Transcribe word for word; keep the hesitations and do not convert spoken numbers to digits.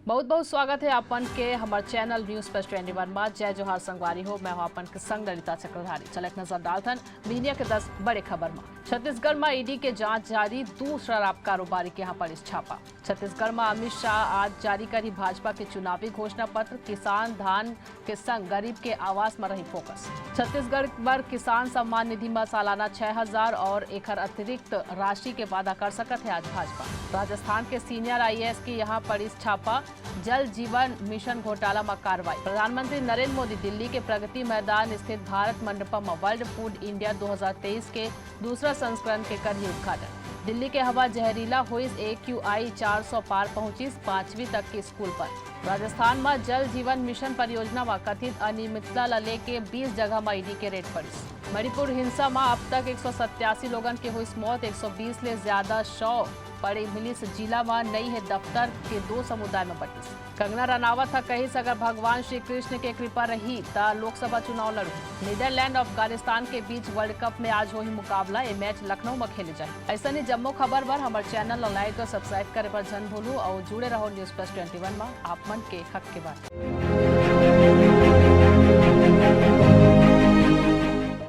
बहुत बहुत स्वागत हे आप मन के हमर चैनल न्यूज प्लस ट्वेंटी वन मा। जय जोहार संगवारी हो, मैं हूं आप मन के संग ललिता चक्रधारी। चल एक नजर डालथन बिहनिया के दस बड़े खबर मा। छत्तीसगढ़ मा ईडी के जांच जारी, दू शराब कारोबारी के यहां पड़िस छापा। छत्तीसगढ़ मा अमित शाह आज जारी करही भाजपा के चुनावी घोषणा पत्र, किसान, धान के संग गरीब के आवास मा रही फोकस। छत्तीसगढ़ बर किसान सम्मान निधि मा सालाना छह हजार और एखर अतिरिक्त राशि के वादा कर सकत हे आज भाजपा। राजस्थान के सीनियर आईएएस के यहां पड़िस छापा, जल जीवन मिशन घोटाला मा कार्रवाई। प्रधानमंत्री नरेंद्र मोदी दिल्ली के प्रगति मैदान स्थित भारत मंडपम मा वर्ल्ड फूड इंडिया दो हज़ार तेईस के दूसरा संस्करण के करही उद्घाटन। दिल्ली के हवा जहरीला होइस, ए क्यू आई चार सौ पार पहुंचिस, पांचवी तक के स्कूल बंद। राजस्थान मा जल जीवन मिशन परियोजना मा कथित अनियमितता ला लेके बीस जगह मा ईडी के रेड पड़िस। मणिपुर हिंसा मा अब तक एक सौ सत्तासी लोगन के होइस मौत, एक सौ बीस ले ज्यादा शव पड़े मिलिस जिला मा, नई हे दफ्तर के दो समुदाय मा बंटिस। कंगना रनावत ह कहिस, अगर भगवान श्री कृष्ण के कृपा रही, त लोकसभा चुनाव लड़हूं। नीदरलैंड अफगानिस्तान के बीच वर्ल्ड कप में आज होही मुकाबला। ये मैच लखनऊ में खेले जाही। ऐसा ही जम्मो खबर बर हमर चैनल ला लाइक और सब्सक्राइब करे बर झन भूलू और जुड़े रहो न्यूज प्लस ट्वेंटी वन में, आप मन के हक के बात।